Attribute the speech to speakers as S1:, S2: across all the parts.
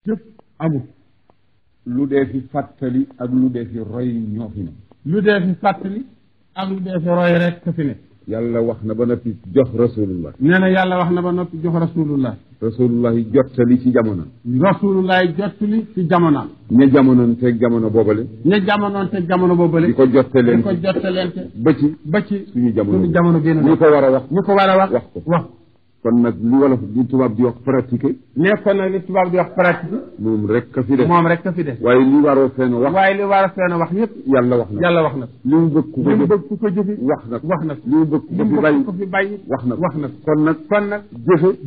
S1: jëf amul
S2: lu dee fi fàttali ak lu dee fi roy ñoo fi ne
S1: lu dee fi fàttali ak lu dee fi roy rek ka fi ne
S2: yàlla wax na ba noppi jox rasulullah
S1: nee na yàlla wax na ba noppi jox rasulullah
S2: rasulullah yi jottali ci jamono
S1: rasulullah jottali ci jamono
S2: ña jamonoon teeg jamono boobale
S1: ña jamonoon teeg jamono boobale
S2: di ko jottaleen
S1: di ko jottaleente
S2: ba ci suñu
S1: suñu
S2: jamono
S1: jamono génn
S2: ñu ko war a wax
S1: ñu ko war a wax
S2: wax ko
S1: wax
S2: kon nag li wolof di tubaab di wax pratiquer
S1: nekkoon nag li tubaab di wax pratique
S2: moom rek ka fi def
S1: moom rek ka fi des
S2: waaye li waroo fenn wax
S1: waaye li war a feen wax yëpp
S2: yàlla wax na
S1: yàlla wax na
S2: li mu bëgg ku
S1: li mu
S2: ko
S1: bëgg ku ko jëfi
S2: wax na
S1: wax na
S2: li mu bëgg
S1: li mu
S2: ku fi bàyyi
S1: bëgg ko fi bàyyi
S2: wax na
S1: wax na
S2: kon nag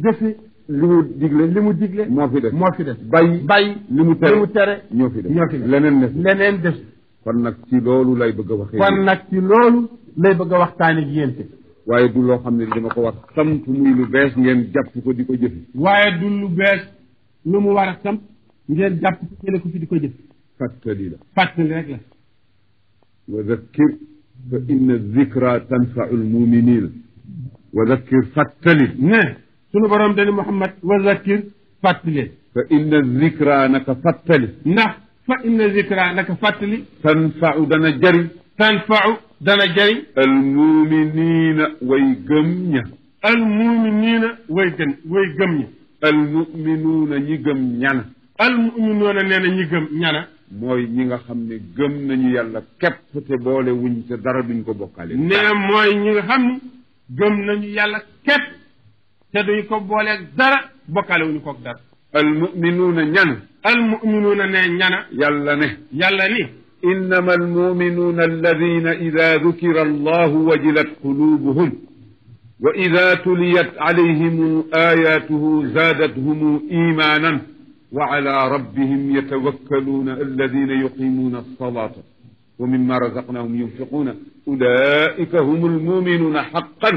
S1: jëfi
S2: li mu digle
S1: li mu digle
S2: moo fi def
S1: moo fi des
S2: bàyyi li mu tere ñoo fi def
S1: ñoo fi def
S2: leneen def
S1: leneen des
S2: kon nag ci loolu lay bëgg a waxee
S1: kon nag ci loolu lay bëgg a waxtaane ak yéen
S2: waaye du loo xam ne dama ko wax sant muy lu bees ngeen jàpp ko di ko jëfi
S1: waaye du lu bees lu mu war a samp ngeen jàpp ko jële ko fi di ko jëf
S2: fàttali la
S1: fàttali rek la
S2: wa zakkir fa inna zikra tanfau lmuminina wa zakkir fàttali
S1: ne sunu borom dani Muhammad wa zakkir fàttali
S2: fa inna zikra naka fàttali
S1: ndax fa inna zikra naka fàttali
S2: tanfau dana jëriñ
S1: tanfau dana jëriñ
S2: almuminina way gëm ña
S1: almuminina way gëm ñi
S2: almuminuuna ñi gëm ñana
S1: almuminuuna nee na ñi gëm ñana
S2: mooy ñi nga xam ne gëm nañu yàlla képp te boole wuñ te dara duñ ko bokkaale
S1: nee mooy ñi nga xam ni gëm nañu yàlla képp te duñ ko booleeg dara bokkaale wuñu koog dara
S2: almuminuuna ñana
S1: almuminuuna ne ñana
S2: yàlla ne
S1: yàlla ni
S2: إنما المؤمنون الذين إذا ذكر الله وجلت قلوبهم وإذا تليت عليهم آياته زادتهم إيمانا وعلى ربهم يتوكلون الذين يقيمون الصلاة ومما رزقناهم ينفقون أولئك هم المؤمنون حقا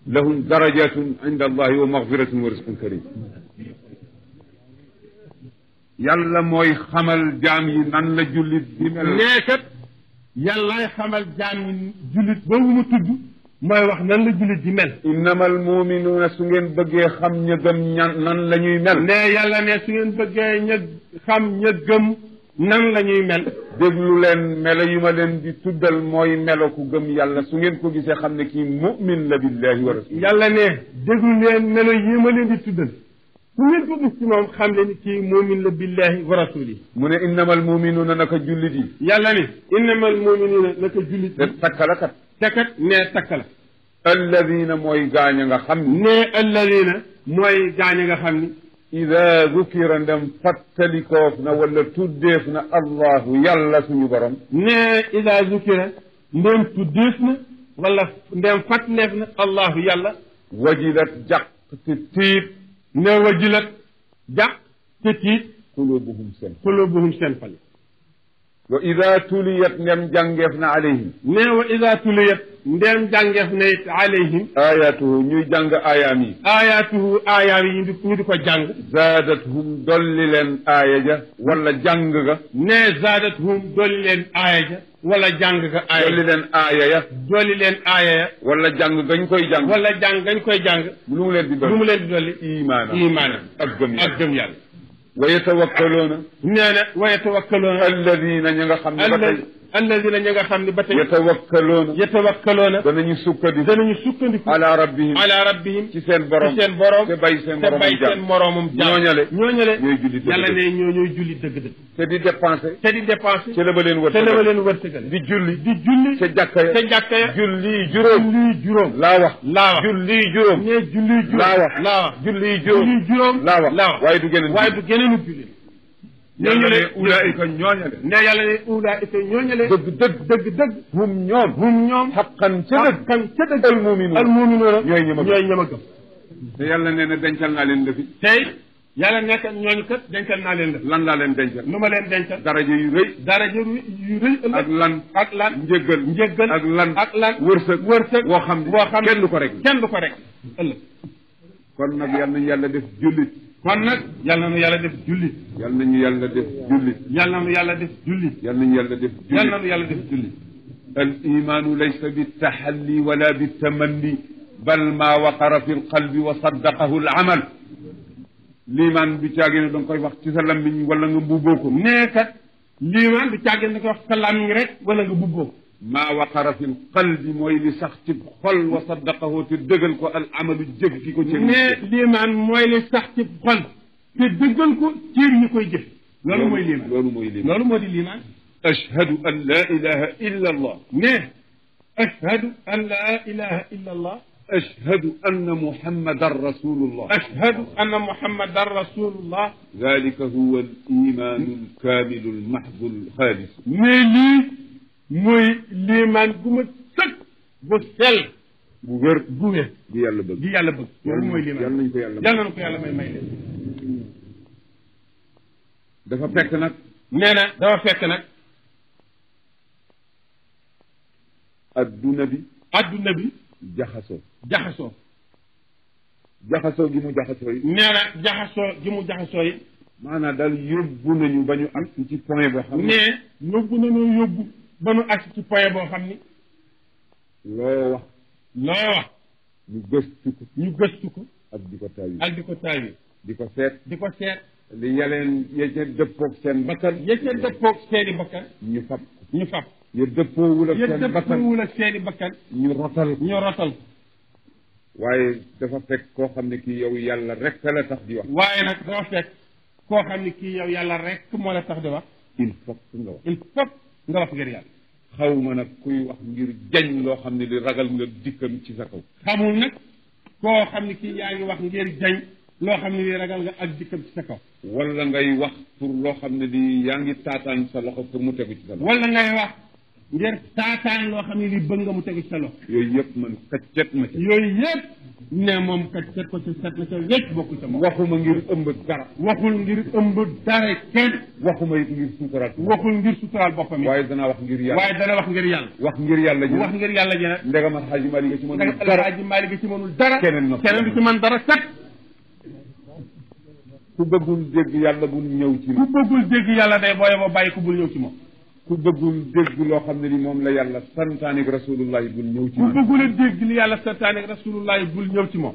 S2: لهم درجات عند الله ومغفرة ورزق كريم yàlla mooy xamal jaam yi nan la jullit di mel
S1: neekat yàllaay xamal jaam yi jullit boobu mu tudd mooy wax nan la jullit di mel
S2: innama almuminuuna su ngeen bëggee xam ña gëm nan la ñuy mel
S1: ne yàlla ne su ngeen bëggee ña xam ña gëm nan la ñuy mel
S2: déglu leen melo yu ma leen di tuddal mooy melo ku gëm yàlla su ngeen ko gisee xam ne kii mumin la billahi wa rasul
S1: yàlla ne déglu leen melo yi ma leen di tuddal su ngeen ko gis ci moom xam leen kii muumin la billahi wa rasuli
S2: mu ne innamal muminuuna naka jullit yi
S1: yàlla ni innamal muminuuna naka jullit
S2: te takkala kat
S1: takat ne takka la
S2: alladina mooy gaañ a nga xam ni
S1: ne alladina mooy gaañ a nga xam ni
S2: ida dukira ndem fàttalikoof na wala tuddeef na allahu yàlla suñu borom
S1: ne ida zukira ndem tuddeef na wala ndem fàttaleef na allahu yàlla
S2: wajilat jàq te tiit
S1: ne wajilat jàq te tiit
S2: qulubuhum
S1: seen fal
S2: wa ida tuliyat ndem jàngeef na alayhim
S1: ne wa ida tuliyat ndem jàngeef na it alayhim
S2: ayatuhu ñuy jàng aayaam yi
S1: ayatuhu aayaam yi ñu di ko jàng
S2: zaadathum dolli leen aaya ja wala jàng ga
S1: ne zaadathum dolli leen aaya ja wala jàng ga aaya
S2: dolli leen aaya ya
S1: dolli leen aaya ya
S2: wala jàng gañ koy jàng
S1: wala jàng gañ koy jàng
S2: lu mu leen di dolli
S1: lu mu leen di dolli imaana
S2: ak gëm
S1: yàlla
S2: wa yatawakkaloona
S1: nee na wa yatawakkaloona
S2: alladina ña nga xam ne ba tey
S1: alladina ña nga xam ne ba tey
S2: yatawakkaloona danañu sukkandiku ala rabbihim ci seen borom te bay seen
S1: moromum jaam ñooñale
S2: ñooy julli
S1: yàlla ne ñooy julli dëgg-dëgg
S2: te di dépensé
S1: ci la ba leen wërsëgal
S2: di julli ca jàkka ya julli juróom laa wax julli juróom laa wax julli juróom laa wax waaye du geneen julli
S1: ñooñu le
S2: ulaayika ñooñale
S1: ne yàlla ne ulaayika ñooñale
S2: dëgg hum ñoom xaqan ca dëgg al muminuuna ñooy ñama gëm te yàlla nee na dencal naa leen lëfi
S1: tey yàlla nekk ñooñu kat dencal naa leen lëf
S2: lan laa leen dencal
S1: lu ma leen dencal
S2: daraja yu rëy ak lan njëggal ak lan wërsëg woo xam ne kenn du ko rek
S1: ëllëg
S2: kon nag yal nañu yàlla def jullit
S1: kon nag yal na nu yàlla def jullit
S2: yal nañu yàlla def jullit
S1: yal na nu yàlla def jullit
S2: yal nañu yàlla def jullit
S1: yal na nu yàlla def jullit
S2: al imaanu laysa bittaxalli wala bittamanni bal maa waqara fi lqalbi wa saddaqahu al amal liimaan du caagee ne da nga koy wax ci sa lammiñ wala nga mbubboo ko.
S1: nee kat liimaan du caagee ne da nga koy wax sa lammiñ rek wala nga mbubboo ko.
S2: maa waqara fi qalbi mooy li sax ci xol wa saddaqahu te dëggal ko al amalu jëf ki ko.
S1: nee liimaan mooy li sax ci xol te dëggal ko cër ñi koy jëf. loolu mooy liimaan
S2: loolu mooy liimaan
S1: loolu moo di liimaan.
S2: ashhadu an laa ilaha illa allah.
S1: nee ashhadu an laa ilaha illa allah.
S2: ashhadu anna muhammadan rasulullah.
S1: ashhadu anna muhammadan rasulullah.
S2: dalika huwa al imaanu al kaamilu al mahdu al xaalis.
S1: mais lii mooy liimaan gu ma sëkk bu sell.
S2: bu wér
S1: bu wér.
S2: di yàlla bëgg
S1: di yàlla bëgg. loolu mooy liimaan
S2: yàlla nañ ko yàlla
S1: yàlla nañ ko yàlla may leen.
S2: dafa fekk nag.
S1: nee na dafa fekk nag.
S2: adduna bi.
S1: adduna bi.
S2: jaxasoo.
S1: jaxasoo.
S2: jaxasoo gi mu jaxasoo yi.
S1: nee na jaxasoo gi mu jaxasoo yi.
S2: maanaam daal yóbbu nañu ba ñu agsi ci point boo xam ne.
S1: nee yóbbu nañu yóbbu ba ñu agsi ci point boo xam ni.
S2: loo wax.
S1: loo wax.
S2: ñu gëstu ko.
S1: ñu gëstu ko.
S2: ak di ko taawi.
S1: ak di ko taawi.
S2: di ko seet.
S1: di ko seet.
S2: li yaleen ya ca dëppoog seen bakkan.
S1: ya ca dëppoog seeni bakkan.
S2: ñu fab.
S1: ñu fab.
S2: ya dëppoowul ak
S1: ya
S2: seen bakkan.
S1: dëppoowul ak seeni bakkan.
S2: ñu rotal.
S1: ñu rotal.
S2: waaye dafa fekk koo xam ne kii yow yàlla rek la tax di wax.
S1: waaye nag dafa fekk koo xam ne kii yow yàlla rek moo la tax di wax.
S2: il faut nga wax.
S1: il faut nga wax ngir yàlla.
S2: xaw ma nag kuy wax ngir jañ loo xam ne li ragal nga dikkam ci sa kaw.
S1: xamul nag koo xam ne kii yaa ngi wax ngir jañ loo xam ne li ragal nga ak dikkam ci sa kaw.
S2: wala ngay wax pour loo xam ne li yaa ngi taataan sa loxo pour mu tegu ci sa loxo.
S1: wala ngay wax ngir taataan loo xam ne li bëgg nga mu tegu ci sa loxo.
S2: yooyu yëpp man kaccet ma ca.
S1: yooyu yëpp ne moom kaccet ko ci set na ca wécc bokku ca moom.
S2: waxuma ngir ëmb dara.
S1: waxul ngir ëmb dara kenn.
S2: waxuma it ngir suturaal.
S1: waxul ngir suturaal boppam yi.
S2: waaye danaa wax ngir yàlla.
S1: waaye dana wax ngir yàlla.
S2: wax ngir yàlla ji.
S1: wax ngir yàlla ji nag.
S2: ndegam Alxaaji Maalik ci mënul dara.
S1: Alxaaji Maalik ci mënul dara.
S2: keneen
S1: du ci mën dara kat.
S2: ku bëggul dégg yàlla bul ñëw ci
S1: ku bëggul dégg yàlla day booye ba bàyyi ko bul ñëw ci moom.
S2: ku bëggul dégg loo xam ne ni moom la yàlla santaane ak rasulullahi bul ñëw ci moom.
S1: ku bëggul a dégg li yàlla santaane ak rasulullahi bul ñëw ci moom.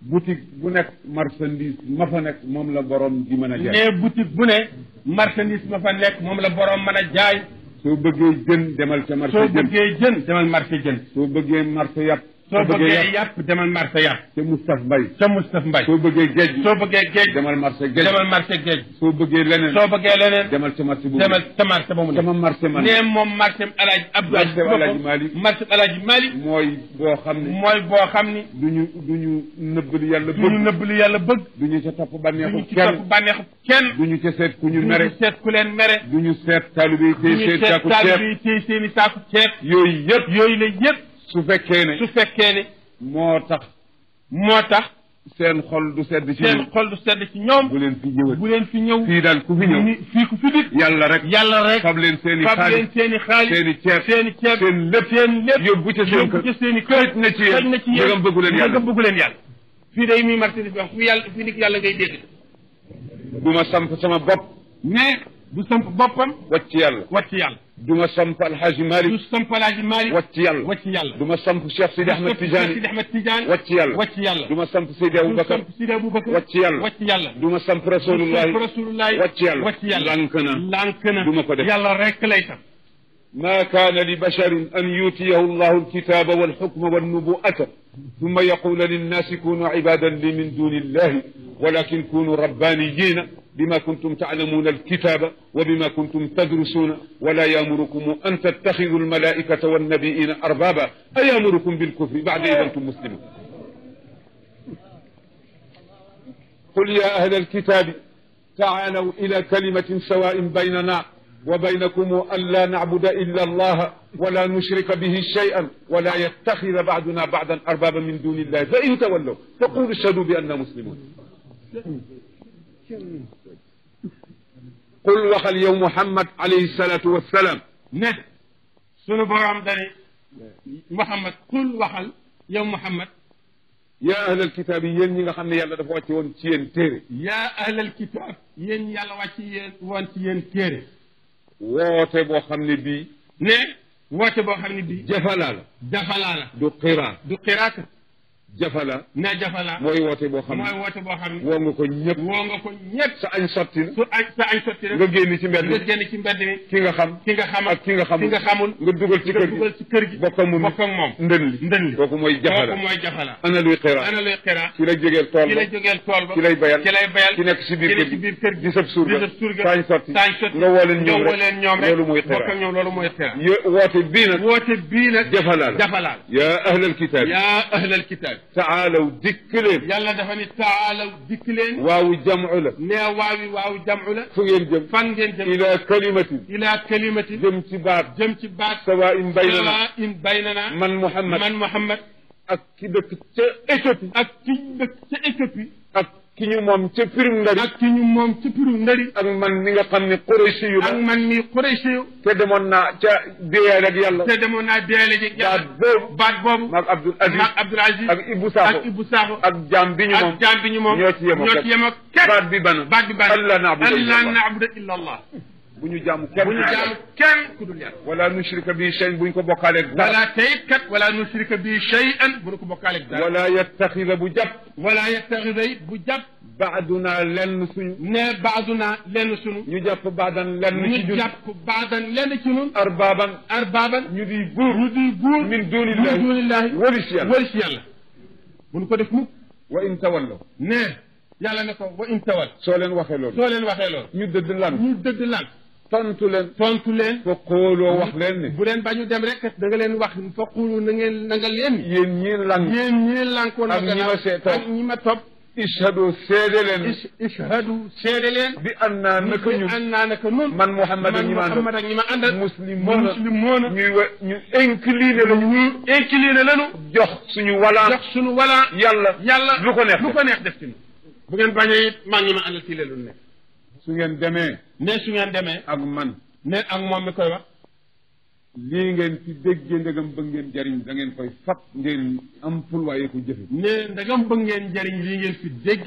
S2: boutique bu nekk marchandise ma fa nekk moom la borom di mën a jaay.
S1: mais boutique bu ne marchandise ma fa nekk moom la borom mën a jaay.
S2: soo bëggee jën demal ca marché jën.
S1: soo bëggee jën demal marché jën.
S2: soo bëggee marché yàpp.
S1: soo bëggee yàpp demal marché yàpp.
S2: ca Moustapha Mbaye.
S1: ca Moustapha Mbaye.
S2: soo bëggee géej.
S1: soo bëggee géej.
S2: demal marché géej.
S1: demal marché géej.
S2: soo bëggee leneen.
S1: soo bëggee leneen.
S2: demal ca marché boobu.
S1: demal ca marché boobu
S2: sama marché man.
S1: nee moom marché Alaaji Abdou
S2: marché Alaaji Malick.
S1: marché Alaaji Malick.
S2: mooy boo xam ne.
S1: mooy boo xam ni.
S2: duñu nëbb li yàlla bëgg.
S1: duñu nëbb li yàlla bëgg.
S2: duñu ca topp bànneexu
S1: duñu ci topp bànneexu kenn.
S2: duñu ca seet ku ñu mere.
S1: duñu seet ku leen mere.
S2: duñu seet taalibe yi tey seen saaku ceeb.
S1: taalibe yi tey seen i saaku ceeb.
S2: yooyu yëpp.
S1: yooyu la yëpp.
S2: su fekkee ne. moo tax seen xol du sedd ci
S1: seen xol du sedd ci ñoom.
S2: bu leen fi ñëwal.
S1: bu leen fi ñëw.
S2: fii daal ku fi ñëw.
S1: fii ku fi dit.
S2: yàlla rek. fab leen seen i xaalis.
S1: seen i xaalis.
S2: seen i ceeb.
S1: seen lépp.
S2: yóbbu ca seen kër. xëj na ci yéen. ndegam bëggu leen yàlla.
S1: bëggu leen yàlla. fii day muy marchandise wax fi nit yàlla ngay dégg.
S2: du ma samp sama bopp.
S1: mais du samp boppam.
S2: wàcc yàlla. du ma samp Alxaaji Malick.
S1: du samp Alxaaji Malick.
S2: wàcc yàlla. du ma samp Cheikh Sidi Ahmed Tidiane. wàcc yàlla. du ma samp Seydi Aboubacar. wàcc yàlla. du ma samp Rasulullahi. wàcc yàlla. lànk na. du ma ko def
S1: yàlla rek lay tam.
S2: ما كان لبشر أن يؤتيه الله الكتاب والحكم والنبوءة ثم يقول للناس كونوا عبادا لي من دون الله ولكن كونوا ربانيين بما كنتم تعلمون الكتاب وبما كنتم تدرسون ولا يأمركم أن تتخذوا الملائكة والنبيين أربابا أيأمركم بالكفر بعد إذا أنتم مسلمون قل يا أهل الكتاب تعالوا إلى كلمة سواء بيننا وبينكم ألا نعبد إلا الله ولا نشرك به شيئا ولا يتخذ بعضنا بعضا أربابا من دون الله فإن تولوا فقولوا اشهدوا بأننا مسلمون قل وخل يوم محمد عليه الصلاة والسلام
S1: نه سنو برام داني محمد قل وخل يوم محمد
S2: يا أهل الكتاب ين ñi nga xam ne yàlla dafa wàcce woon ci yéen téere
S1: يا أهل الكتاب ين yàlla wàcce woon ci yéen téere
S2: woote boo xam ne bii
S1: ne woote boo xam ne bii
S2: jafalaa la
S1: jafalaa la
S2: du xiraa
S1: du xiraaka
S2: jafala
S1: ne jafala
S2: mooy woote boo xam
S1: mooy
S2: ne
S1: woote boo xam ne
S2: woo nga ko ñëpp
S1: woo nga ko ñëpp
S2: sa añ sotti na
S1: su añ sa añ sotti rek
S2: nga génn ci mbedd
S1: nga génn ci mbedd mi
S2: ki nga xam
S1: ki nga xam
S2: ak ki nga xamul
S1: ki nga xamul
S2: nga dugal ci
S1: nga
S2: kër
S1: dugal
S2: gi
S1: ci kër gi
S2: bokk ak moom ndën li
S1: ndën li
S2: kooku mooy jafala
S1: kooku mooy jafala
S2: ana luy xira
S1: ana luy xira
S2: ki la jógeel tool
S1: ki
S2: ba
S1: lay jógeel tool ba
S2: ki lay bayal
S1: ki lay bayal
S2: ki nekk si biir kër
S1: ci biir kër gi
S2: di sab surga
S1: di sab surga
S2: saañ sotti
S1: saañ sotti
S2: nga woo leen ñoom
S1: nga woo leen ñoom rek
S2: loolu mooy xira
S1: bokk ak ñoom loolu mooy xira
S2: woote bii nag
S1: woote bii nag
S2: jafala la
S1: jafala
S2: yaa ahlal kitaab
S1: yaa ahlal kitaab
S2: taalaw dikk leen
S1: yàlla dafa ni taalaw dikk leen
S2: waawu jamu la
S1: nee waawu jam'u la
S2: fu ngeen jëm
S1: fan ngeen jëm
S2: ila kalimatin
S1: ila kalimati
S2: jëm ci baat
S1: jëm ci baat
S2: sawaa'in baynana
S1: sawa in baynana
S2: man Muhammad ak ki dëkk ca Éthiopie
S1: ak ki dëkk ca Éthiopie
S2: ak ki ñu moom ca pirum ndari
S1: ak ki ñu moom ca pirum ndari
S2: ak man mi nga xam ne Qurayshi yu
S1: ak man mi Qurayshi yu
S2: te demoon naa ca déyaale ak yàlla
S1: te demoon naa déyaale ak yàlla baat boobu
S2: maag Abdul Aziz
S1: ak
S2: Ibou Sakho ak jaam bi ñu moom ñoo ci yemoo
S1: képp
S2: baat bi bana Allah na'budu illa Allah bu ñu jaamu
S1: kenn ku dul yàlla
S2: wala nushrika bi shay'an bu ñu ko bokkaaleeg dara
S1: wala tayit kat wala nushrika bi shay'an bu ñu ko bokkaaleeg dara
S2: wala yattaxida bu jàpp
S1: wala yattaxida bu jàpp
S2: baaduna lenn suñu
S1: ne baaduna lenn suñu
S2: ñu jàpp baadan lenn ci ñun
S1: ñu jàpp baadan lenn ci ñun
S2: arbaaban ñu di buur min dunillahi walis
S1: yàlla bu ñu ko def mukk
S2: wa in tawallaw
S1: ne yàlla ne ko wa in tawal
S2: soo leen waxee loolu ñu dëdd lan tontu leen fa xooloo wax leen ne
S1: bu leen bañu dem rek da nga leen wax fa xoolu na nga leen
S2: yéen ñii lànkoon
S1: ak ñi ma topp
S2: ishhadu seede leen bi annaa naka ñun man Muhammad ak ñi ma àndal muslimoona ñu incliné lañu jox suñu wala yàlla lu ko neex def ci
S1: bu ngeen bañee it maa ngi ma àndal ci lu nekk
S2: su ngeen demee
S1: ak man ne ak moom mi koy wax
S2: lii ngeen fi déggee ndegam bëgg ngeen jariñ da ngeen koy fab ngeen employé ko jëfe
S1: ne ndegam bëgg ngeen jariñ lii ngeen fi dégg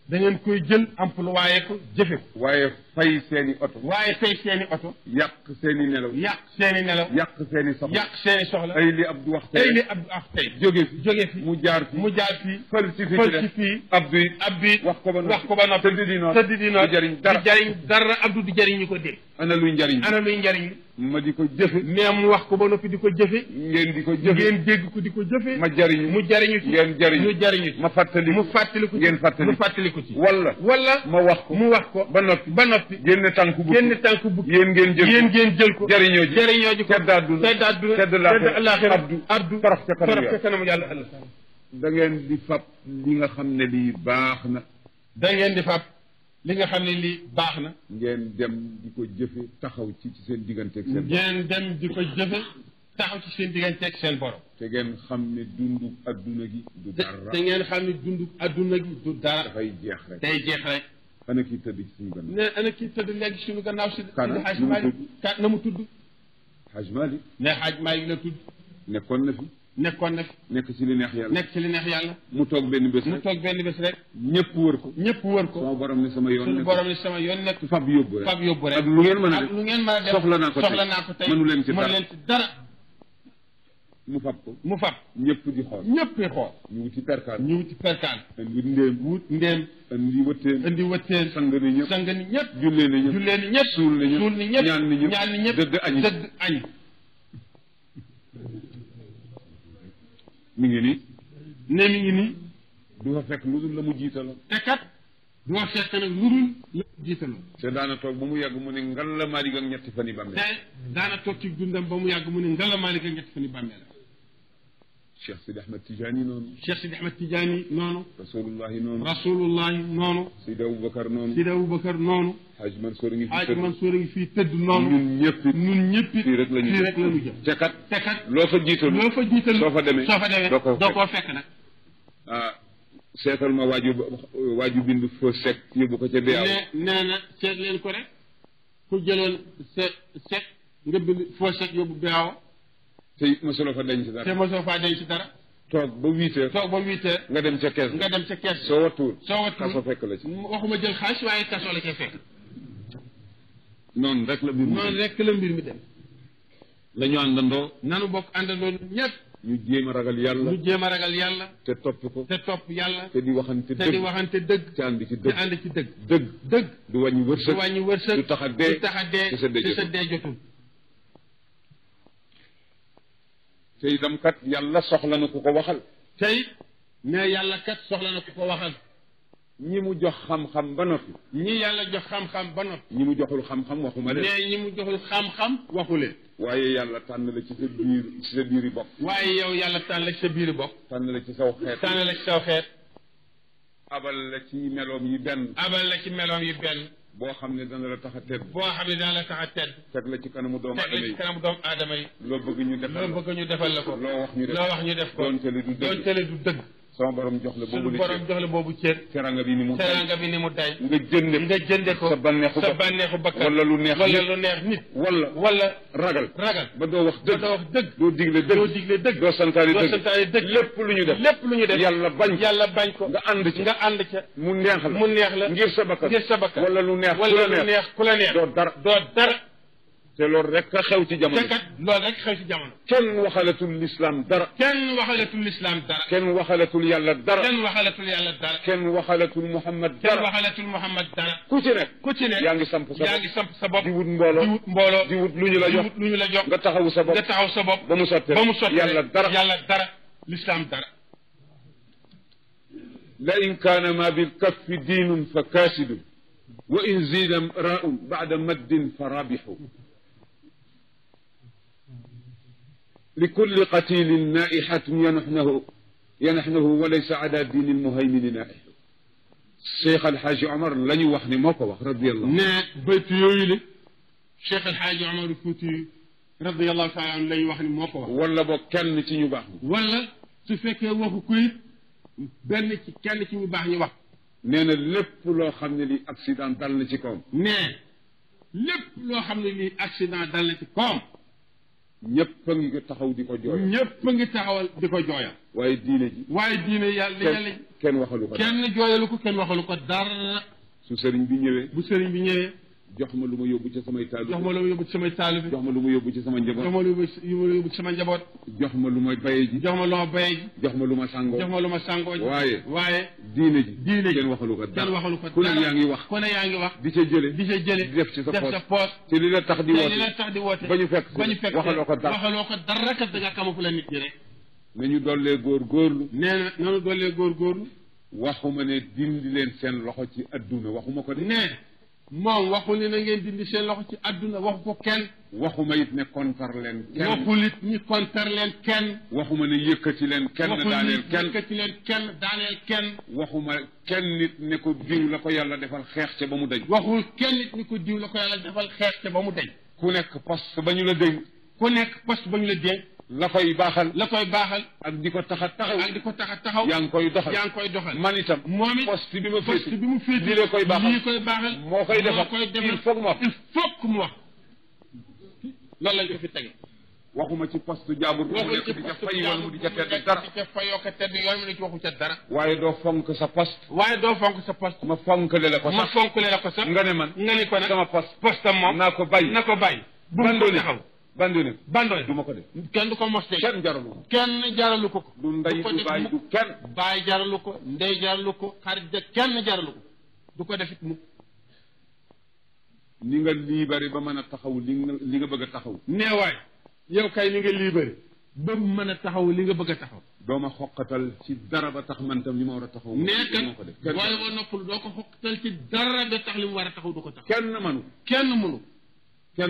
S1: da ngeen koy jël employé ko jëfe ko
S2: waaye fay seeni oto yàq seeni nelaw
S1: yàq seeni soxla
S2: ay li Abdou wax tey jóge fi mu jaar fi falsifié Abdou wax ko ba noppi tëdd di noot du jariñ dara Abdou du jariñ ñu ko dégg ana luy njariñ ma di ko jëfe mais mu wax ko ba noppi di ko jëfe ngeen di ko jëfe ngeen dégg ko di ko jëfe mu jariñu ci ngeen jariñu ci mu fàttaliku ngeen fàttaliku ci wala ma wax ko mu wax ko ba noppi génn tànku bukki yéen ngeen jël ko jariñoo ji tedd àdduna tedd àllaaxira Abdou torox ca kanam yàlla ëllëg da ngeen di fab li nga xam ne lii baax na ngeen dem di ko jëfe taxaw ci seen digganteeg seen borom te ngeen xam ne dundu adduna gi du dara dafay jeex rek ana kii tëdd ci suñu gannaaw
S1: ana kii tëdd léegi suñu gannaaw si Haj Malick na mu tudd
S2: Haj Malick
S1: Haj Malick la tudd
S2: nekkoon na fi nekk ci li neex yàlla mu toog benn bés rek ñëpp wër ko sama borom ne sama yoon nekk fab yóbbu rek ak lu ngeen mën a def soxla naa ko tey mënu leen ci dara mu fab ñëpp di xool ñu wuti perkaan indi ndéem indi wëtteen sang ni ñëpp jullee ni ñëpp suul ni ñëpp ñaan ni ñëpp dëdd añ mi ngi nii du fa fekk lu dul la mu jiitaloon te kat du fa fekk nag lu dul la mu jiitaloon te daana toog ba mu yàgg mu ne ngal la Maalik ak ñetti fan yi bàmmeel te daana toog ci dundam ba mu yàgg mu ne ngal la Maalik ak ñetti fan yi bàmmeel Cheikh Sidi Ahmed Tidiane noonu rasulullahi noonu Sidi Aboubacar noonu Haj Mansour ngi fii tëdd noonu ñun ñëpp fii rek la ñu jëm te kat loo fa jiital soo fa demee doo ko fekk nag seetal ma waaju bind foo sec yóbbu ko ca dee nee na seet leen ko rek ku jëloon sec nga bind foo sec yóbbu beewa te mosuloo fa denc dara toog ba 8 heures nga dem ca kees soo wattuwul kaso fekk la ci waxuma jël xaalis waaye kaso la cay fekk noonu rek la mbir mi dem la ñu àndandoo nanu bokk àndandoo ñëpp ñu jéem a ragal yàlla.
S1: ñu jéem a ragal yàlla.
S2: te topp ko.
S1: te topp yàlla.
S2: te di waxante dëgg.
S1: te di waxante dëgg.
S2: te ànd ci
S1: te
S2: dëgg.
S1: ànd ci dëgg.
S2: dëgg.
S1: dëgg.
S2: du wàññi wërsëg.
S1: du wàññi wërsëg.
S2: du tax a dee.
S1: du tax a dee.
S2: te sa dee
S1: jotul.
S2: te itam kat yàlla soxla na ku ko waxal.
S1: tey mais yàlla kat soxla na ku ko waxal.
S2: ñi mu jox xam-xam ba noppi.
S1: ñi yàlla jox xam-xam ba noppi.
S2: ñi mu joxul xam-xam waxuma leen.
S1: mais ñi mu joxul xam-xam waxu leen.
S2: waaye yàlla tànn la ci sa biiri bopp.
S1: waaye yow yàlla tànn la ci sa biiri bopp.
S2: tànn la ci saw xeet.
S1: tànn la ci saw xeet.
S2: abal la ci meloom yi benn.
S1: abal la ci meloom yi benn.
S2: boo xam ne dana la tax a tedd.
S1: boo xam ne dana la tax a tedd.
S2: teg la ci kanamu doomu aadama yi.
S1: teg la ci kanamu doomu aadama yi.
S2: loo bëgg ñu defal la.
S1: loo bëgg ñu defal la ko.
S2: loo wax ñu def.
S1: loo wax ñu def ko.
S2: doonte le du dëgg.
S1: doonte le du dëgg.
S2: sama borom jox la boobu
S1: suñu borom jox la boobu cër.
S2: teranga bi ni mu day.
S1: teranga bi ni mu day.
S2: nga jënde
S1: ko
S2: sa bànneexu
S1: bakkan.
S2: wala lu neex
S1: wala lu neex nit.
S2: wala ragal.
S1: ba doo wax dëgg.
S2: doo digle dëgg. doo santaane dëgg. lépp lu ñu def. yàlla bañ ko. nga ànd ca. mu neex la. ngir sa bakkan. wala lu neex ku la neex. doo dara. te loolu rek a xew ci jamono.
S1: te kat loolu rek xew ci jamono.
S2: kenn waxalatul lislaam dara.
S1: kenn waxalatul lislaam dara.
S2: kenn waxalatul yàlla dara.
S1: kenn waxalatul yàlla dara.
S2: kenn waxalatul Muhammad dara.
S1: kenn waxalatul Muhammad dara.
S2: ku ci nekk. yaa ngi samp
S1: sa bopp.
S2: di wut mbooloo. di wut lu ñu la jox. nga taxawu sa bopp. ba mu sottee yàlla dara.
S1: lislaam dara.
S2: la in kaana ma bil kaffi diinun fa kaasidun wa in ziida raa'un ba'da maddin fa raabixu لكل قتيل نائحة ينحنه وليس على دين المهيمن نائح الشيخ الحاج عمر لا يوحني موكو رضي الله
S1: عنه بيت يويلي الشيخ الحاج عمر الفوتي رضي الله تعالى عنه لا يوحني موكو
S2: ولا بو كان تي ñu bax
S1: wala su fekkee waxu ko it benn ci kenn ci ñu baax ñi wax
S2: nee na lépp loo xam ne li accident dal na ci kawam
S1: nee lépp loo xam ne li accident dal na ci kawam
S2: ñëpp a ngi taxaw di ko jooyal.
S1: ñëpp a ngi taxawal di ko jooyal.
S2: waaye diine ji.
S1: waaye diine yàlla
S2: kenn waxalu ko dara.
S1: kenn jooyalu ko kenn waxalu ko dara.
S2: su sëriñ bi ñëwee.
S1: bu sëriñ bi ñëwee.
S2: jox ma lu ma yóbbu ci samay taalibe.
S1: jox ma lu ma yóbbu ci samay taalibe.
S2: jox ma lu ma yóbbu ci sama njaboot.
S1: jox ma lu ma yóbbu ci sama njaboot.
S2: jox ma lu ma bayee ji.
S1: jox ma lu ma bayee ji.
S2: jox ma lu ma sàngoo.
S1: jox ma lu ma sàngoo ji. waaye.
S2: diine ji.
S1: kenn
S2: waxalu ko dara.
S1: kenn waxalu ko dara
S2: ku ne yaa ngi wax.
S1: ku ne yaa ngi wax.
S2: di ca jële.
S1: di
S2: def ci sa
S1: poos.
S2: te li la tax di woote. ba ñu fekk waxaloo ko
S1: dara kat da nga camoufler nit ñi rek.
S2: nañu dollee góorgóorlu.
S1: nee na nañu dollee góorgóorlu.
S2: waxuma ne dindi leen seen loxo ci adduna waxuma ko de.
S1: moom waxul ni na ngeen dindi seen loxo ci adduna waxu ko kenn.
S2: waxuma it ne kontar leen kenn.
S1: waxul it ni kontar leen kenn.
S2: waxuma ne yëkkati leen kenn daaneel kenn.
S1: yëkkati leen kenn daaneel kenn.
S2: waxuma kenn nit ne ko diw la ko yàlla defal xeex ca ba mu dañ.
S1: waxul kenn nit ni ko diw la ko yàlla defal xeex ca ba mu dañ.
S2: ku nekk poste ba ñu la dénk.
S1: ba ñu la dénk.
S2: la koy baaxal.
S1: ak di ko tax a taxaw.
S2: yaa ngi koy doxal. man itam.
S1: moom it
S2: poste bi mu féete.
S1: lii
S2: la koy baaxal moo koy defal
S1: il faut que mu wax. loolu lañ ko fi tege.
S2: waxuma ci poste jaabur.
S1: waxuma ci
S2: di ca fay yoon mu di ca tedd dara.
S1: di ca fayoo ko tedd yoon mu di ci waxu ca dara.
S2: waaye doo fonk sa poste.
S1: ma
S2: fonkale la ko sax. nga ne man.
S1: nga ni ko nag
S2: sama poste
S1: moom.
S2: naa ko bàyyi.
S1: bu mu ko taxaw.
S2: bandone
S1: du
S2: ma ko def.
S1: kenn du ko mos de.
S2: kenn jaralu ko.
S1: du ndey du baay du kenn. baay jaralu ko ndey jaralu ko xarit de kenn jaralu ko du ko defit mu.
S2: ni nga libéré ba mën a taxaw li nga bëgg a taxaw.
S1: neewaay yow kay ni nga libéré ba mën a taxaw li nga bëgg a taxaw.
S2: doo ma xoqatal ci dara ba tax man tam li ma war a taxaw.
S1: nekk waaye boo noppul doo ko xoqatal ci dara ba tax li mu war a taxaw du ko taxaw.
S2: kenn mënu. kenn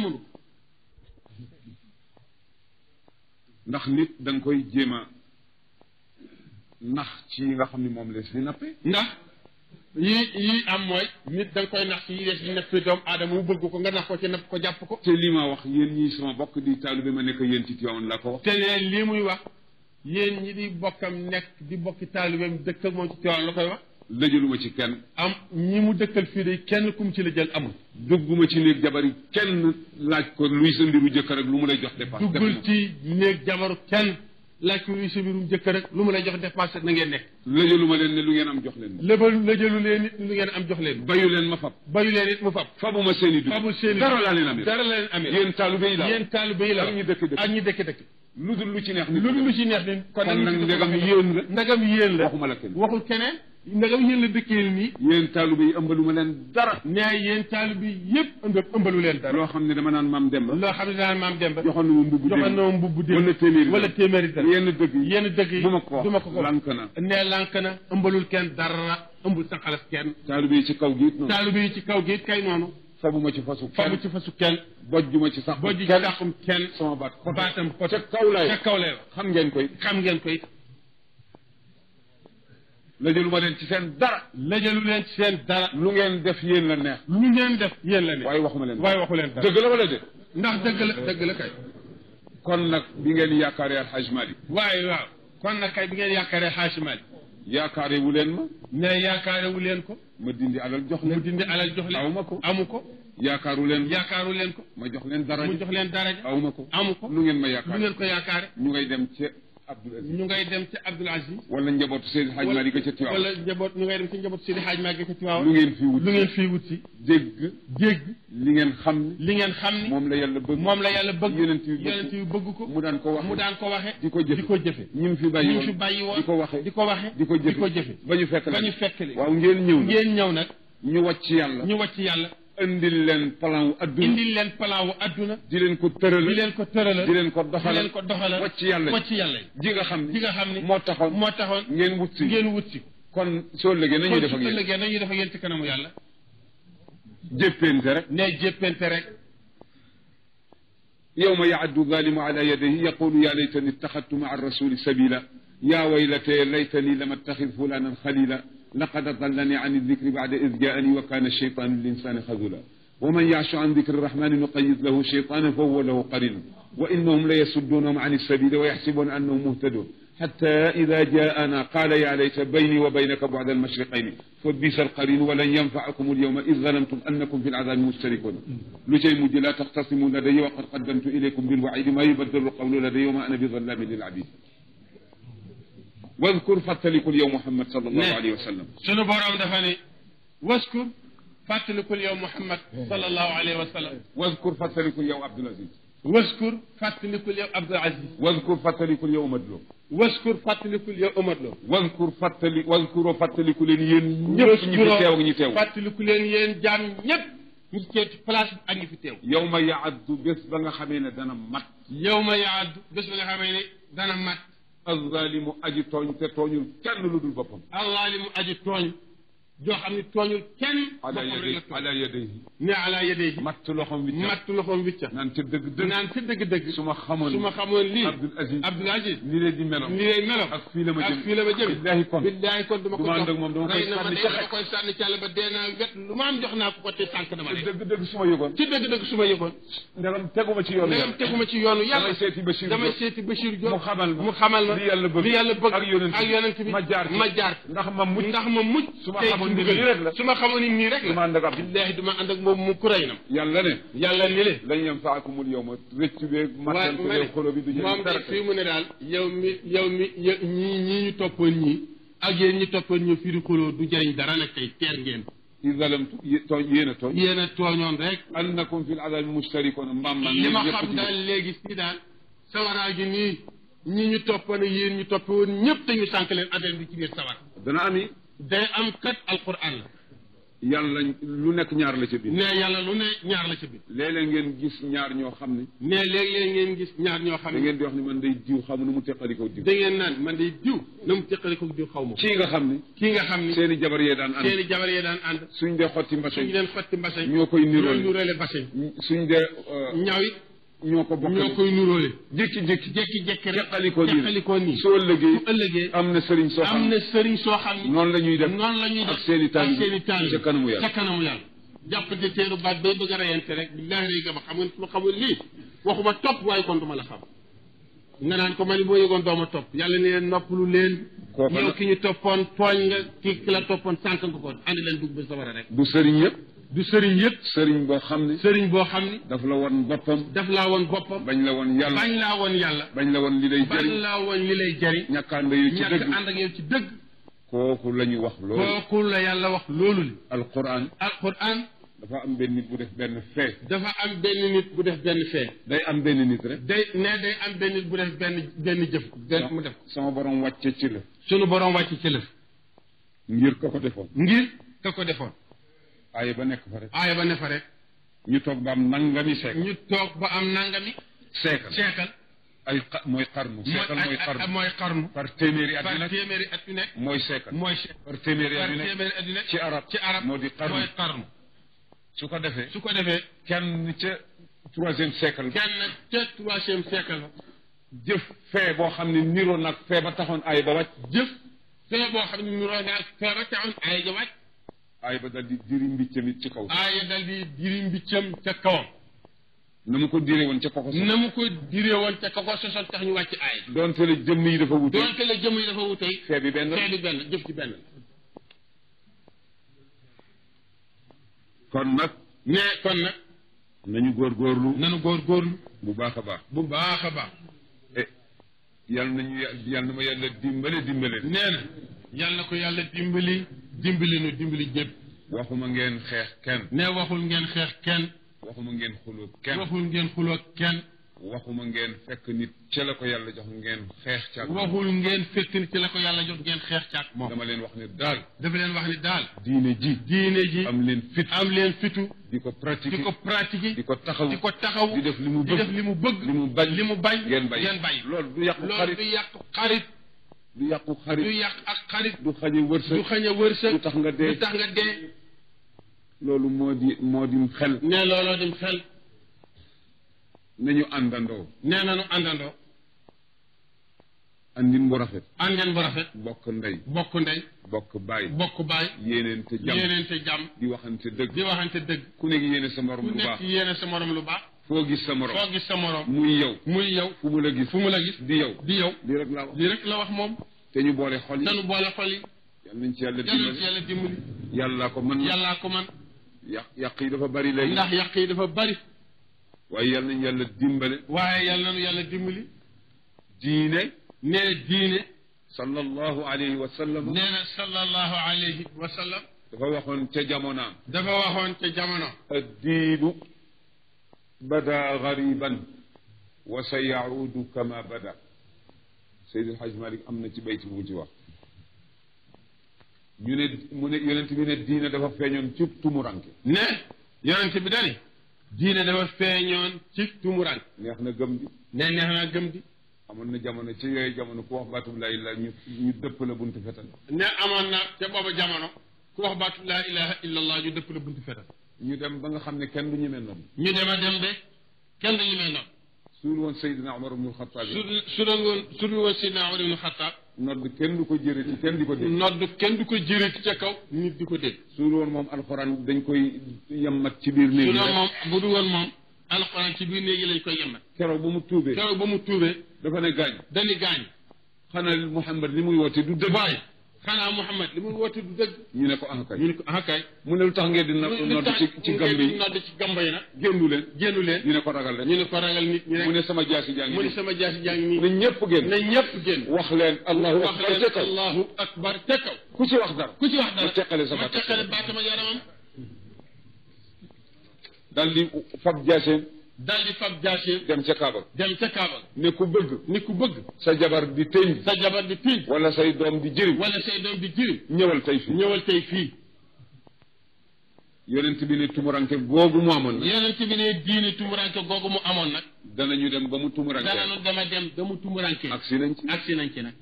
S2: mënu ndax nit da nga koy jéem a nax ci nga xam ni moom lees di nappe.
S1: ndax yii am mooy nit da nga koy nax ci yi lees di nappe doomu aadama mu bëgg ko nga nax ko ci napp ko jàpp ko.
S2: te lii ma wax yéen ñii sama bokk di taalibe ma nekk yéen ci Tiwaawan laa ko wax.
S1: te leen lii muy wax yéen ñi di bokkam nekk di bokki taalibeem dëkk ak moom ci Tiwaawan la koy wax.
S2: lëjaluma ci kenn.
S1: am ñi mu dëkkal fii de kenn kum ci la jël amul.
S2: dugguma ci néeg jabar yi kenn laaj ko luy sa mbiru jëkkër rek lu mu lay jox dépense.
S1: duggul ci néeg jabaru kenn laaj ko luy sa mbirum jëkkër rek lu mu lay jox dépassé na ngeen nekk
S2: lëjalu ma leen ne lu ngeen am jox leen ma
S1: lëjalu leen it lu ngeen am jox leen
S2: bayu leen ma fab
S1: bayu leen it mu fab
S2: fabuma seen i dugub
S1: fabul seen i
S2: dara laa leen amee
S1: dara la leen amee
S2: yéen taalibe yi la
S1: yéen taalibe yi la
S2: ak ñi dëkk
S1: ak ñi dëkk
S2: lu dul lu ci neex ni
S1: lu dul lu ci neex ni
S2: kon nag ndegam yéen la
S1: ndegam yéen la
S2: waxuma la kenn
S1: waxul keneen ndegam yéen la dëkkee nii
S2: yéen taalibe yi ëmbalu ma leen dara
S1: ne yéen taalibe yi yëpp ëmbalu leen dara
S2: loo xam ne dama naan maam Demba
S1: loo xam ne daan maam Demba
S2: joxoon na ma mbubb
S1: joxoon na ma mbubb démb
S2: wala téeméeri dara
S1: yenn dëgg yi
S2: bu ma ko
S1: du ma ko ko
S2: lànk na
S1: ne lànk na ëmbalul kenn dara ëmbul sa xalas kenn
S2: taalibe yi ci kaw gi it noonu
S1: taalibe yi ci kaw gi it kay noonu
S2: fabuma ci fasu
S1: fabu ci fasu kenn
S2: bojjuma ci sax
S1: bojj ci saxum kenn
S2: sama baat
S1: baatam ko
S2: ca kaw lay
S1: ca kaw lay wax
S2: xam ngeen koy lëjalu ma leen ci seen dara
S1: lëjalu leen ci seen dara
S2: lu ngeen def yéen la neex
S1: lu ngeen def yéen la neex
S2: waaye waxuma leen
S1: waaye waxu leen dara
S2: dëgg la wala de
S1: ndax dëgg la kay
S2: kon nag bi ngeen yaakaaree Alxaaj Maalik
S1: waaye waaw kon nag kay bi ngeen yaakaaree Xaaj Maalik
S2: yaakaare wu leen ma
S1: ne yaakaare wu leen ko
S2: ma dindi alal jox leen
S1: mu dindi alal jox leen
S2: awma ko
S1: amu ko
S2: yaakaaru leen
S1: yaakaaru leen ko
S2: ma jox leen daraja
S1: mu jox leen daraja
S2: awma ko
S1: amu ko
S2: lu ngeen ma yaakaare
S1: lu ngeen ko yaakaare
S2: ñu ngay dem ci Abdul Aziz
S1: ñu ngay dem ci Abdul Aziz
S2: wala njabootu Seydi Hadj Malick ca Tiwaawan
S1: wala njaboot ñu ngay dem ci njabootu Seydi Hadj Malick ca Tiwaawan
S2: lu ngeen fii wut
S1: lu ngeen fii wut si
S2: dégg li ngeen xam ne
S1: li ngeen xam ne
S2: moom la yàlla bëgg
S1: yonent yi bëgg ko
S2: mu daan ko
S1: waxe
S2: di ko jëfe
S1: ñi
S2: fi bàyyi
S1: woon
S2: di ko waxe
S1: di ko jëfe
S2: ba ñu fekk
S1: li
S2: waaw ngeen ñëw
S1: nag
S2: ñu wàcc yàlla indil leen plan wu adduna di leen ko tëralal di leen ko doxalal wàcc yàlla ji nga xam ne moo taxoon ngeen wut si kon soo lëgee nañuy def ak yéen
S1: ci kanamu yàlla
S2: jéppente rek yawma yaaddu zalimu ala yadayhi yaqulu ya laytani ittaxadtu maa rasuli sabila ya waylate laytani lam attaxid fulanan xalila laqad adallani an aldikri bada id jaani wa kana alcheytanu linsani xazula wa man yaashu an dikri rahmani nuqayid lahu cheytanan fa huwa lahu qarin wa innahum la yasuddunahum an alsabili wa yaxsibuna annahum muhtadun حتى إذا جاءنا قال يا ليت بيني وبينك بعد المشرقين فبئس القرين ولن ينفعكم اليوم إذ ظلمتم أنكم في العذاب مشتركون لشيء مجد لا تختصموا لدي وقد قدمت إليكم بالوعيد ما يبدل القول لدي وما أنا بظلام للعبيد واذكر فاتلك اليوم محمد صلى الله عليه وسلم
S1: شنو بورام دفاني واذكر فاتلك اليوم محمد صلى الله عليه وسلم
S2: واذكر فاتلك اليوم عبد العزيز
S1: waskur fàttalikul yow Abdul Aziz
S2: waskur fàttalikul yow Omar Lo
S1: waskur fàttalikul yow Omar Lo
S2: waskur fàttaliku leen yéen ñëpp ñi fi teew ak ñi teew
S1: fàttaliku leen yéen jaam ñëpp ñi teew ci place bi ak ñi fi teew
S2: yow ma yaaddu bés ba nga xamee ne dana mat
S1: yow ma yaaddu bés ba nga xamee ne dana mat
S2: alzalimu aji tooñ te tooñul kenn lu dul boppam
S1: alzalimu aji tooñ joo xam ne tooñul kenn
S2: ala yadayhi
S1: ne ala yadayhi
S2: matt loxoom wicca
S1: naan ca dëgg-dëgg
S2: su ma xamoon lii Abdul Aziz ni leen di melam ak fii la ma jëm billaahi kon duma ko ànd ak moom dama koy sànni ci àll ba dee naa wet lu ma am jox naa ko te tànk dama dee dëgg-dëgg su ma yëgoon ndegam teguma ci yoonu yàlla damay seeti Bachir Diop mu xamal ma li yàlla bëgg ak yonent bi ma jaar ndax ma mucc su ma xamoon ni nii rek la billaahi duma ànd ak moom mu kuray na yàlla
S1: ni le
S2: lañ yanfaakumul yawma rëccu beeg mattante beeg xolo bi du jëriñ
S1: moom de fii mu ne daal yow mi ñii ñu toppoon ñii ak yéen ñi toppoon ñu fii di xoloo du jëriñ dara nag tey teer ngeen
S2: i zalamtu yéen a
S1: tooñoon rek
S2: annakum fil azabi mustarikoon mbaam man
S1: li ma xam daal léegi fii daal sawaraa gi nii ñi ñu toppoon ak yéen ñu toppoon ñëpp te ñu sànq leen adel bi ci biir sawar
S2: dana ami
S1: day am kat alquran la
S2: yàlla lu nekk ñaar la ca biir
S1: ne yàlla lu ne ñaar la ca biir
S2: léeg-léeg ngeen gis ñaar ñoo xam ne
S1: ne léeg-léeg ngeen gis ñaar ñoo xam ne
S2: da ngeen di wax ni man day diw xaw ma nu mu teqalikoo diw
S1: da ngeen naan man day diw na mu teqalikoo diw xaw ma
S2: kii nga xam ni seeni jabar yee daan ànd suñ dee xotti mbase ñoo koy
S1: nuróole mbase
S2: suñ dee
S1: ñaw it
S2: ñoo
S1: koy nuróole
S2: jékki-jékki
S1: rek
S2: teqalikoo nii su ëllëgee am na sëriñ soo xam ni noonu la ñuy def ak seeni taal ca kanamu yàlla
S1: jàppante teeru baat bay bëgg a reyante rek billaahi rey nga ma xam nga su ma xamul lii waxuma topp waaye kon duma la xam nga naan ko ma ni boo yëgoon dooma topp yàlla ni leen noppalu leen yow ki ñu toppoon tooñ nga ki la toppoon sànq nga ko andi leen dugg ba sawara rek
S2: du sëriñ yëpp
S1: du sëriñ yëpp
S2: sëriñ boo xam ne
S1: sëriñ boo xam ni
S2: daf la woon boppam
S1: daf laa woon boppam
S2: bañ la woon yàlla
S1: bañ laa woon yàlla
S2: bañ la woon li lay
S1: bañ
S2: jëriñ
S1: laa woon li lay jariñ
S2: ñàkk ànd yu ci
S1: ñàkk
S2: dëgg
S1: ànd ak yow ci dëgg
S2: kooku la ñu wax loolu
S1: kooku la yàlla wax loolu li
S2: alquran
S1: alquran
S2: dafa am benn nit bu def benn fee
S1: dafa am benn nit bu def benn fee
S2: day am benn nit rek
S1: day am benn nit bu def benn jëf mu def
S2: sama borom wàcce ci la
S1: sunu borom wàcc ci lëf
S2: ngir ka ko defoon
S1: ngir ka ko defoon
S2: aaya ba nekk fa rek
S1: aaya ba ne fa rek
S2: ñu toog ba am nangami seekal
S1: ñu toog ba am nangami seekal
S2: ay mooy xarnu seekal
S1: mooy xarnu
S2: par téeméeri at yu nekk
S1: téeméeri at yu nekk
S2: mooy seekal
S1: mooy
S2: par téeméeri at yu nekk ci arab moo di xarnu
S1: mooy xarnu
S2: su ko defee
S1: kenn
S2: ca troisième siècle
S1: ca troisième siècle ba
S2: jëf fee boo xam ne niroo nag fee ba taxoon ay ba wàcc
S1: jëf fee boo xam ne niroo nag fee ba taxoon ay ga wàcc
S2: ay ba dal di diri mbiccam it ci kaw
S1: aaya dal di diri mbiccam ca kawam
S2: na mu ko diree woon ca koko
S1: na mu ko diree woon ca koko sosoon tax ñu wàcc aay
S2: doonte la jëmm yi dafa wute
S1: fee bi benn jëf ci benn
S2: kon nag
S1: nañu góorgóorlu
S2: bu baax a baax yal na ma yàlla dimbale
S1: nee na yal na ko yàlla dimbali ñëpp
S2: waxuma ngeen xeex kenn
S1: ne waxul ngeen xeex kenn
S2: waxuma ngeen xuloo kenn waxuma ngeen fekk nit ci la ko yàlla jox ngeen xeex caag
S1: waxul ngeen fekk nit ci la ko yàlla jox ngeen xeex caag moom
S2: dafa leen wax ni daal
S1: diine ji
S2: am leen fitu di ko
S1: pratiquer
S2: di ko taxaw
S1: di def li mu bëgg li mu bañ ngeen bàyyi
S2: loolu du yàqu xarit du yàq ak xarit du xañe wërsëg du tax nga dee loolu moo di xel
S1: ne looloo dim xel
S2: nañu àndandoo àndin bu rafet bokk ndey bokk baay yéeneente jàmm di waxante dëgg ku nekk yéene sa morom lu baax foo gis sa morom muy yow fu mu la gis di yow lii rek la wax moom te ñu boole xol yi yal nañ ci yàlla dimbali yàllaa ko man yàq yi dafa bari léegi
S1: ndax yàq yi dafa bari
S2: waaye yal nañu yàlla dimbali diine sallallahu alayhi wa sallam
S1: nee na sallallahu alayhi wa sallam
S2: dafa waxoon ca jamonaam
S1: addiinu
S2: bada gariban wa sa yaudu kama bada Seydil Hajj Malik am na ci bayti bu ci wax mu ne yonent bi ne diine dafa feeñoon ci tumuranke
S1: ne yonent bi dani diine dafa feeñoon ci tumuranke
S2: neex na gëm di amoon na jamono ci yooyu jamono ku wax baatub laa ilaaha ñu dëpp la buntu fetal
S1: ne amoon na ca booba jamono ku wax baatub laa ilaaha illallah ñu dëpp la buntu fetal
S2: ñu dem ba nga xam ne kenn du ñemee noonu
S1: ñu dem a dem de kenn du ñemee noonu
S2: suul woon Seydina Omar ibnu Xattaab
S1: suul woon Seydina Omar ibnu Xattaab
S2: nodd kenn du ko jërëti kenn di ko dégg
S1: kenn du ko jërëti ca kaw nit di ko dégg
S2: suul woon moom alxuraan dañ koy yemmat ci biir néegi
S1: bu du woon moom alxuraan ci biir néegi lañ koy yemmat
S2: keroog ba mu tuubee dafa ne gaañ xanaa Muhammad li muy woote du dëgg
S1: xanaa Muhammad li muy woote du dëgg
S2: ñu ne ko kay mu ne lu tax ngeen di nodd ci gamba yi nag génnu leen ñu ne ko ragal nit ñi
S1: mu ne sama jaasi jaa ngi nii
S2: ne ñëpp génn wax leen allahu akbar ca kaw ku ci wax dara ma teqale sa
S1: baatama yaramam
S2: daal di fab jaaseem dem ca Kaaba ne ku bëgg sa jabar di tëñ wala say doom di jëriñ ñëwal tey fii yonent bi ne tumuranke googu mu amoon nag danañu dem ba mu tumuranke agsi nañ ci nag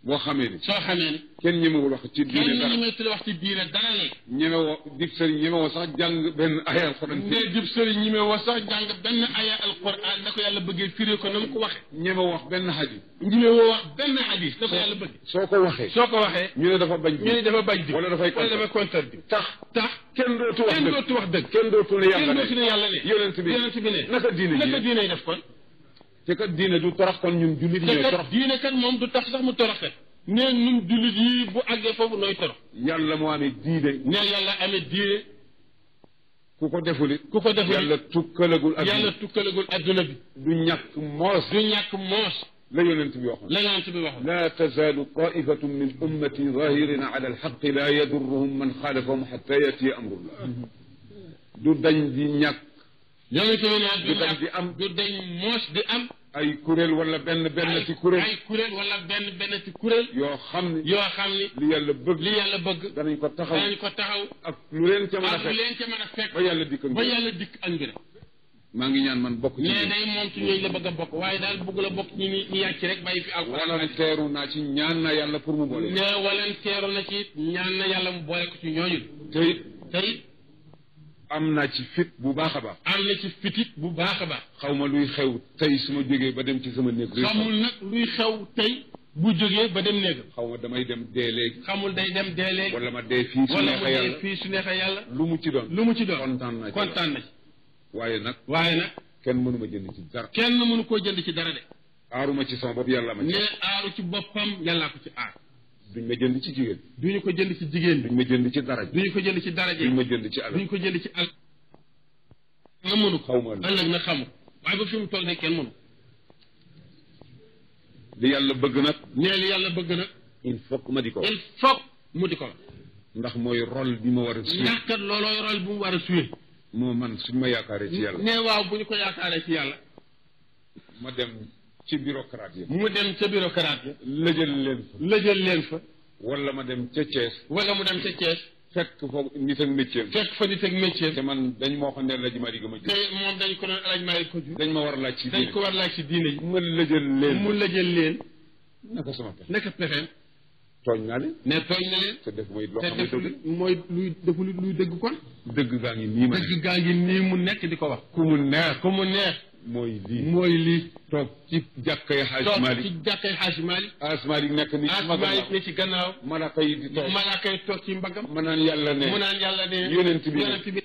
S2: boo xamee ni
S1: soo xamee ni
S2: kenn ñemewul wax ci diine dara
S1: kenn ñemewul wax ci diine dara léegi
S2: ñemewoo dib sëriñ ñemewoo sax jàng benn aya alquran
S1: dib sëriñ ñemewoo sax jàng benn aya alquran da ko yàlla bëggee firé ko na mu ko waxe
S2: ñemewoo wax benn hadis
S1: ñemewoo wax benn hadis da ko yàlla bëggee
S2: soo ko waxee ñu ne dafa bañ di wala dafay
S1: contre bi tax
S2: kenn dootu wax dëgg kenn dootu ne yàlla ne yonent bi ne naka diine
S1: def kon
S2: te kat diine du torox kon ñun jullit ñooy torox
S1: diine kat moom du tax sax mu torox kat nee ñun jullit yi bu àggee foofu nooy torox
S2: yàlla moo amee diine
S1: nee yàlla amee diine
S2: ku ko deful it
S1: ku ko deful
S2: yàlla tukkalagul adduna
S1: yàlla tukkalagul adduna bi
S2: du ñàkk moos
S1: du ñàkk moos
S2: la yonent bi waxoon
S1: la yonent bi waxoon
S2: laa tazaalu taifatun min ummati zahirina ala alxaqi laa yadurruhum man xaalafahum xatta yatiya amrullah du dañ di ñàkk
S1: yonent bi ne
S2: du dañ di am
S1: du dañ moos di am
S2: ay kuréel wala benn ci kuréel
S1: ay kuréel wala benn ci kuréel
S2: yoo xam ne
S1: li
S2: yàlla bëgg
S1: li yàlla bëgg
S2: danañ ko taxaw ak lu leen ca mën a
S1: ak lu leen ca mën a fekk
S2: ba yàlla dikk
S1: ba yàlla dikk ak mbiram
S2: maa ngi ñaan man bokk ci
S1: nee day moom ci ñooñu la bëgg a bokk waaye daal bëgg la bokk ñu ñu yàcc rek bàyyi fi alxuraan
S2: walanteeru naa ci ñaan na yàlla pour mu boole
S1: nee walanteeru na ci ñaan na yàlla mu boole ko ci ñooñu te it
S2: am naa ci fit bu baax a baax
S1: am na ci fitit bu baax a baax
S2: xaw ma luy xew tey su ma jógee ba dem ci sama néeg
S1: xamul nag luy xew tey bu jógee ba dem néegam
S2: xaw ma damay dem dee léegi
S1: xamul day dem dee léegi
S2: wala ma dee fii su neexee yàlla
S1: wala mu dee fii su neexee yàlla
S2: lu mu ci doon kontaan na ci waaye nag kenn mënu ma jënd ci dara
S1: kenn mënu koo jënd ci dara de
S2: aaruma ci sama bopp yàlla ma ci
S1: ne aaru ci boppam yàllaa ko ci aar
S2: duñ ma jënd ci jigéen
S1: duñu ko jënd ci jigéen
S2: duñ ma jënd ci dara
S1: duñu ko jënd ci daraja
S2: duñ ma jënd ci alal
S1: duñ ko jënd ci alal nga mënu ko
S2: xaw ma
S1: ëllëg na xamu waaye ba fi mu toll ne kenn mënu
S2: li yàlla bëgg nag
S1: nee li yàlla bëgg nag
S2: il faut que ma di ko
S1: il faut mu di ko
S2: ndax mooy rôle bi ma war a suy
S1: ndax kat loolooy rôle bu mu war a suy
S2: moo man suñ ma yaakaaree ci yàlla
S1: nee waaw bu ñu ko yaakaaree ci yàlla
S2: ma dem ci bureaucrate yi
S1: mu dem ca bureaucrate yi
S2: lëjal leen fa
S1: wala
S2: ma dem ca Thiès
S1: wala mu dem ca Thiès
S2: fekk foofu nit ak métier
S1: fekk fa nit ak métier
S2: te man dañ moo xam ne Alaaji Maalik ma jur
S1: te moom dañ ko doon Alaaji Maalik ko jur
S2: dañ ma war a laaj ci diine
S1: dañ ko war a laaj ci diine yi
S2: mu lëjal leen
S1: naka sama pexe naka pexeem
S2: tooñ naa leen
S1: ne tooñ na leen
S2: te def mooy loo xam ne
S1: mooy luy dëgg kon
S2: dëgg gaa ngi nii ma
S1: dëgg gaa ngi nii mu nekk di ko wax
S2: ku mu neex mooy lii toog ci jàkkay Xaaj Maalik Xaaj Maalik nekk ni
S1: ci gannaaw
S2: malaaka yi di toog
S1: malaaka yi toog ci mbagam
S2: mu naan yàlla ne
S1: yonent bi